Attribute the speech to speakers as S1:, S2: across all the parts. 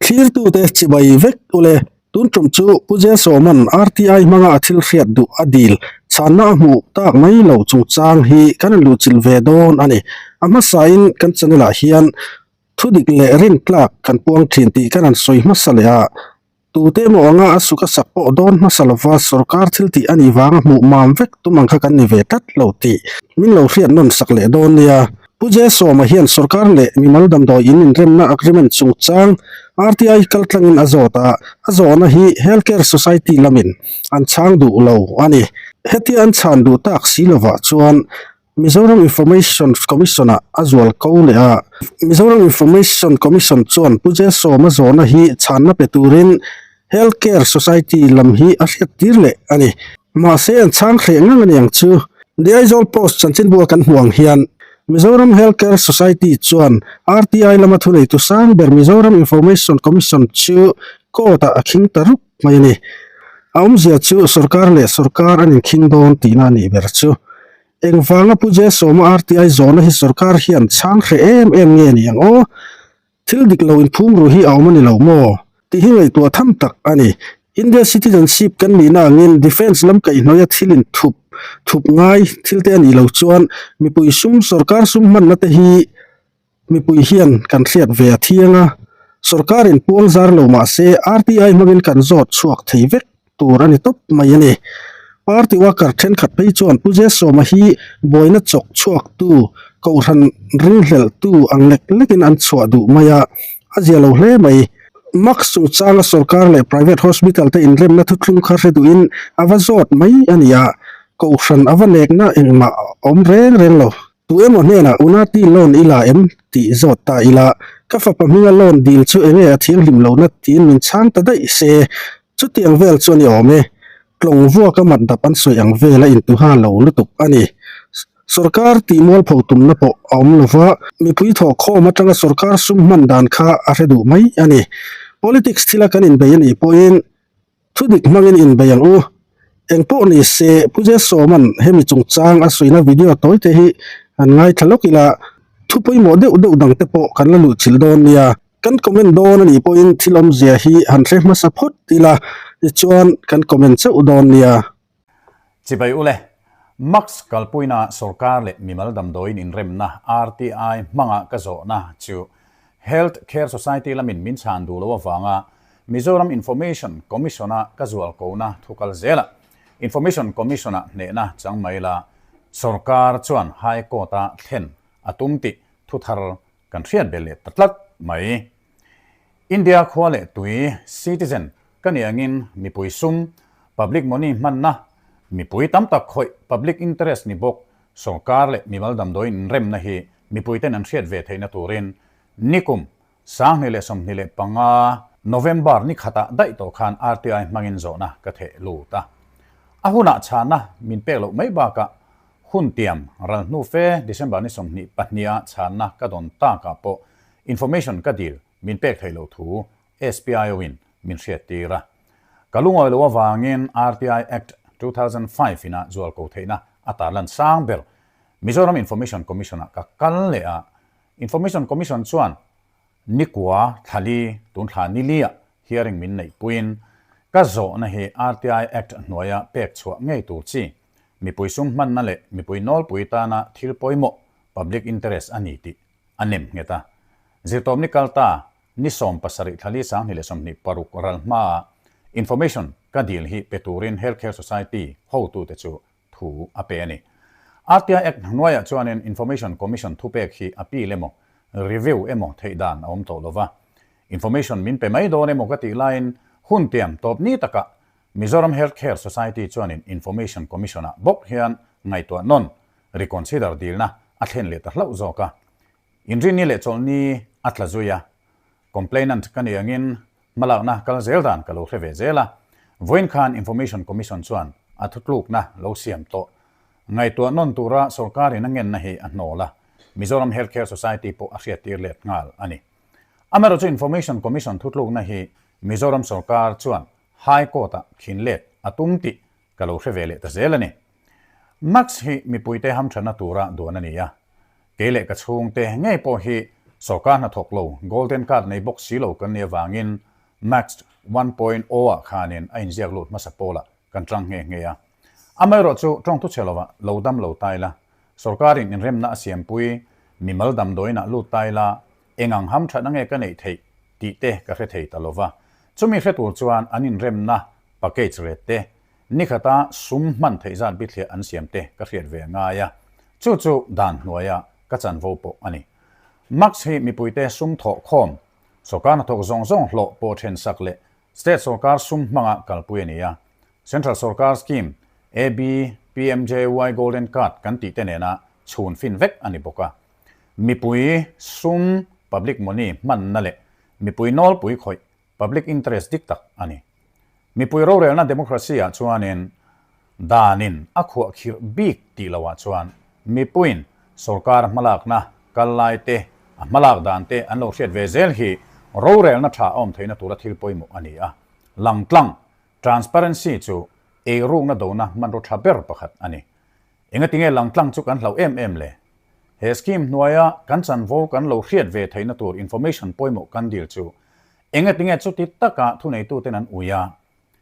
S1: Thlirtute chibai vek ule, tun tum chu Pu Jesawma'n RTI hmanga a thil hriat duh a dil chhanna a hmuh tak mai lo chungchang hi kan in luhchilh ve dawn a ni. A hmasain kan channel ah hian thudik leh rintlak kan puang thin tih kan han sawi hmasa leh a. Tute emaw anga a suk a sak pawh dawn hmasa lova sorkar thil tih a nih vanga hmuh mam vek tum ang kha kan ni ve tlat lo tih min lo hriat nawn sak leh dawn nia. Pu Jesawma hian sorkar leh mimal damdawi in inremna agreement chungchang RTI kaltlangin a zawt a, a zawhna hi Health Care Society lamin an chhang duh lo a ni. Hetia an chhan duh tak si lovah chuan Mizoram Information Commission-ah a zual ko leh a. Mizoram Information Commission chuan Pu Jesawma zawhna hi chhanna pe turin Health Care Society lam hi a hriattir leh a ni. Mahse an chhang hreh ngang a ni ang chu. The Aizawl Post chanchinbua kan hmuh ang hian Mizoram Health Care Society chuan RTI lama thuneitu sang ber Mizoram Information Commission chu court-ah a khing ta rup mai a ni. A awmzia chu sorkar leh sorkar an inkhing dawn tihna a nih ber chu. Engvanga Pu Jesawma RTI zawhna hi sorkar hian chhang hreh em em nge ni ang aw? Thil dik lo inphum ru hi a awm a ni lo maw? Tih hi ngaihtuah tham tak a ni. India citizenship kan nihna angin defence lam kaihhnawia thil inthup thup ngai thil te a nih loh chuan mipui sum sorkar sum hmanna te hi Mipui hian kan hriat ve a thiang a, sorkarin puang zar lo mah se RTI hmangin kan zawt chhuak thei vek tur a ni tawp mai a ni. Party worker thenkhat phei chuan Pu Jesawma hi buaina chawk chhuaktu, kohhran ringhlelhtu ang lek lekin an chhuah duh mai a, a zia lo hle mai. Mask chungchanga sorkar leh private hospital te inremna thuthlung kha hre duhin a va zawt mai a ni a, kohhran a va nekna engmah a awm reng reng lo. Tu emaw hnenah Unati loan i la em? tih zawt ta ila, ka fapa hminga loan dil chu enge a thianghlim lohna tiin min chhang ta daih se, chutiang vel chu a ni awm e. Tlawng vuaka mat dap an sawi ang vel a intuha lo lutuk a ni. Sorkar tih mualpho tumna pawh a awm lova, mipui thawhkhawm atanga sorkar sum hman dan kha a hre duh mai a ni. Politics thila kan inbei a nih pawhin, Thu dik hmangin inbei ang u. Eng pawh ni se, Pu Jesawma'n hemi chungchang a suihna video tawite hi han ngaithla lawk ila, thu pawimawh deuh deuh dangte pawh kan la luhchilh dawn nia. Kan comment dawn a nih pawhin thil awmzia hi han hre hmasa phawt ila, tichuan kan comment chauh dawn nia.
S2: Chibai ule, Max kalpuina sorkar leh mimal damdawiin inremna RTI hmanga ka zawhna chu Health Care Society lamin min chhan duh loh avanga Mizoram Information Commission-a ka zual kohna thu kal zelah Information Commission-a hnehna chang mai la sorkar chuan High Court-a thlen a tum tih thu thar kan hriat belh leh ta tlat mai. India khua leh tui, citizen, ka nih angin mipui sum, public money, hmanna, mipui tam tak khawih, public interest, ni bawk, sorkar leh mimal damdawiin inremna hi mipuiten an hriat ve theihna turin nikum 2025 November ni khatah daih tawh khan RTI hmangin zawhna ka theh lut a. A hunah chhana min pek loh mai bakah hun tiam ral hnu fe December ni 22 ah chhanna ka dawn takah pawh Information ka dil min pek theih loh thu SPIO in min hriat tir a. Ka lungawi loh avangin RTI Act 2005 ina zual ko theihna a tarlan sang ber Mizoram Information Commission ah ka kal leh a. Information Commission chuan nikua thlali tun thla nili ah hearing min neih puiin ka zawhna hi RTI Act hnuaia pek chhuah ngei tur chi mipui sum hmanna leh mipui nawlpui tana thil pawimawh public interest a ni tih a nem nghet a. Zirtawpni kalta ni 17 thlali 2026 ral hmaa information ka dil hi pe turin Health Care Society hotute chu thu a pe a ni. RTI Act hnuaiah chuanin Information Commission thupek hi appeal emaw, review emaw theih dan a awm tawh lova. Information min pe mai dawn emaw ka tih laiin hun tiam tawp ni takah Mizoram Health Care Society chuanin Information Commission-ah bawk hian ngaihtuah nawn reconsider dilna a thlen leh ta hlauh zawk a. Inrinni leh chawlhni a tla zui a. Complainant ka ni angin hmalakna kal zel dan ka lo hre ve zel a. Vawiin khan Information Commission chuan a thutlukna lo siam tawh. Ngaihtuah nawn tura sorkarin a ngenna hi a hnawl a. Mizoram Health Care Society pawh a hriattir let nghal a ni. Amaherawhchu Information Commission thutlukna hi Mizoram sorkar chuan High Court-ah khin let a tum tih ka lo hre ve leh ta zel a ni. Max hi mipuite hamthatna tura duan a ni a, kei leh ka chhungte ngei pawh hi Sorkar hnathawk lo, Golden Card nei bawk si lo kan nih avangin Max 1.0 ah khanin a inziak lut hmasa pawlah kan tang nghe nghe a. Amaherawhchu tawngthu chhe lovah lo dam lo ta ila, sorkarin inremna a siampui, mimal damdawiinah lut ta ila, eng ang hamthatna nge ka neih theih tih te ka hre thei ta lova. Chumi hre tur chuan an inremna package ret te, nikhata sum hman theih zat bithliah an siam te ka hriat ve a ngai a, chu chu dan hnuaia ka chanvo pawh a ni. Max hi mipuite sum thawh khawm, sorkar hnathawk zawng zawng hlawh pawh then sak leh state sorkar sum hmanga kalpui a ni a. Central sorkar scheme AB, PMJY Golden Card kan tih te nena chhun fin vek a ni bawk a. Mipui sum, public money, hmanna leh mipui nawlpui khawih, public interest, dik tak a ni. Mipui rorelna democracy ah chuanin danin a khuah khirh bik tih loh ah chuan mipuiin sorkar hmalakna kal lai te, a hmalak dan te an lo hriat ve zel hi rorelna tha a awm theihna tura thil pawimawh a ni a. Langtlang, transparency, chu eirukna dona hmanraw tha ber pakhat a ni. Engatinge langtlang chu kan hlauh em em le? He scheme hnuaia kan chanvo kan lo hriat ve theihna tur information pawimawh kan dil chu engatinge chuti taka thuneituten an ui a?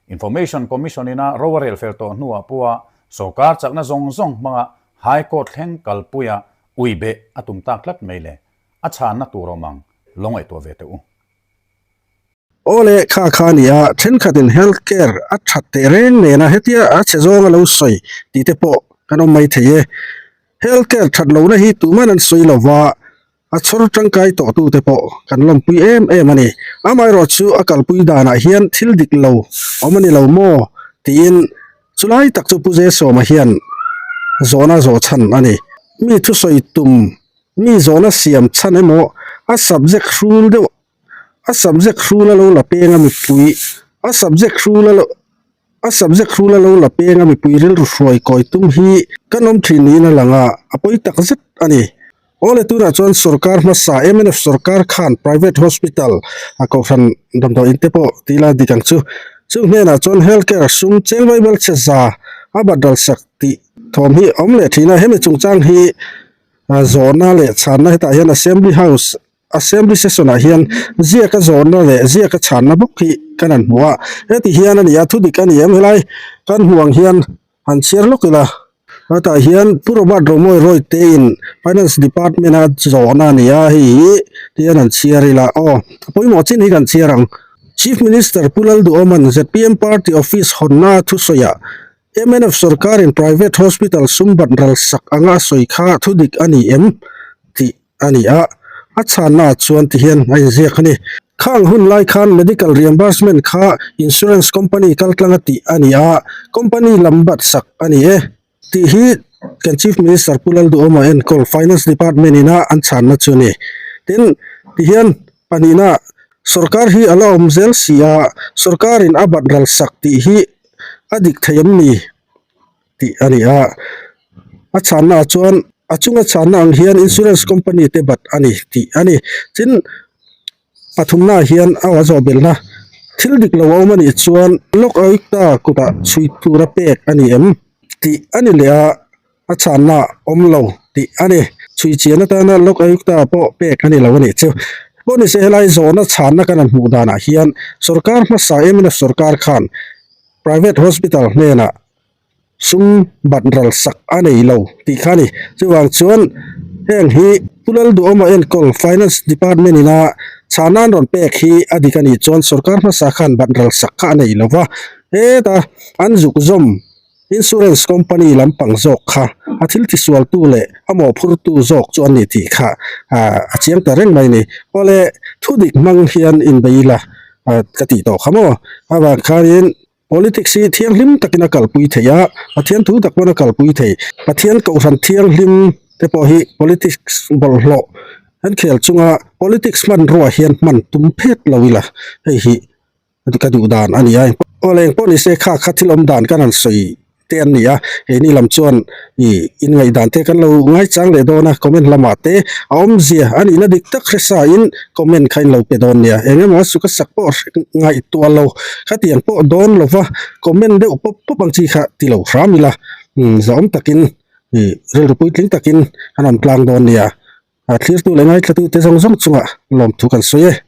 S2: Information Commission ina ro a rel fel tawh hnuah pawha sorkar chakna zawng zawng hmanga High Court thleng kalpuia ui beh a tum tak tlat mai le? A chhanna tur awm ang lo ngaihtuah ve teh u.
S1: Aw le, kha kha a ni a, thenkhatin health care a that teh reng nena hetia a chhe zawng a lo sawi tih te pawh kan awm mai thei e. Health care that lohna hi tuman an sawi lo va, a chhawr tangkai tawh tu te pawh kan lawmpui em em a ni. Amaherawh chu a kalpui danah hian thil dik lo awm a ni lo maw tiin chulai tak chu Pu Zesawma hian zawhna zawh chhan a ni. Mi thusawi tum mi zawhna siam chhan emaw a subject hrul deuh A subject hrul a lo la peng a mipui a subject hrul a lo a subject hrul a lo la peng a mipui rilru hruai kawi tum hi kan awm thin niin a lang a, a pawi tak zet a ni. Awle tunah chuan sorkar hmasa mnf sorkar khan private hospital a kohhran damdawi in te pawh tih la dik ang chu chung hnenah chuan health care sum cheng vaibel che za a bat ral sak tih thawm hi a awm leh thin a, hemi chungchang hi zawhna leh chhanna hetah hian assembly house Assembly session ah hian ziaka zawhna leh ziaka chhanna bawk hi kan han hmu a, heti hian a ni a, thudik a ni em helai kan hmuh ang hian han chhiar lawk ila, hetah hian Pu Robert Romawi Royte in Finance Department a zawhna a ni a, hei hi tihian han chhiar ila aw, a pawimawh chin hi kan chhiar ang. Chief Minister Pu Lalduhawma'n zpm Party Office hawnna thusawiah mnf sorkarin Private Hospital sum bat ral sak anga a sawi kha thudik a ni em tih a ni a, a chhanna ah chuan ti hian a inziak a ni. Khang hun lai khan medical reimbursement kha insurance company kaltlang a tih a ni a, company lam bat sak a ni e tih hi kan Chief Minister Pu Lalduhawma enkawl Finance Department ina an chhanna chu a ni. Tin, ti hian pahnihna sorkar hi a la awm zel si a, sorkarin a bat ral sak tih hi a dik thei em ni? tih a ni a, a chhanna ah chuan a chunga chhanna ang hian insurance company te bat a ni tih a ni tin pathumna ah hian a zawh belhna thil dik lo a awm a nih chuan lawk aukta kutah chhui tura pek a ni em tih a ni leh a a chhanna awm lo tih a ni chhui chian atana lawk aukta pawh pek a ni lo a nih chu pawh nise helai zawhna chhanna kan han hmuh danah hian sorkar hmasa mnf sorkar khan private hospital hnenah sum bat ral sak a nei lo tih kha a ni. Chuvang chuan heng hi Pu Lalduhawma enkawl Finance Department ina chhana an rawn pek hi a dik a nih chuan sorkar hmasa khan bat ral sak kha a nei lo va, heta an zuk zawm insurance company lampang zawk kha a thil tisualtu leh a mawhphurtu zawk chu a ni tih kha a chiang ta reng mai a ni. Awle thudik hmang hian inbei ila ka tih tawh kha maw? Avang khanin Politics hi thianghlim takin a kalpui thei a, Pathian thu tak pawn a kalpui thei. Pathian kohhran thianghlim te pawh hi politics bawlhhlawh an khel chunga politics hmanrua hian hman tum phet lo ila, hei hi ka duh dan a ni a. Aw leng pawh nise kha kha thil awm dan kan han sawi te an ni a, keini lam chuan ih inngaihdan te kan lo ngaichang leh dawn a, comment lamah te a awmzia a nihna dik tak hre sa in comment kha in lo pe dawn nia, eng emaw a suk a sak pawh ngaihtuah lo khatiang pawh dawn lo va comment deuh pawp pawp ang chi kha ti lo hram ila, zahawm takin ih rilru puitling takin an awm tlang dawn nia. Thlirtu leh ngaithlatute zawng zawng chungah lawmthu kan sawi e.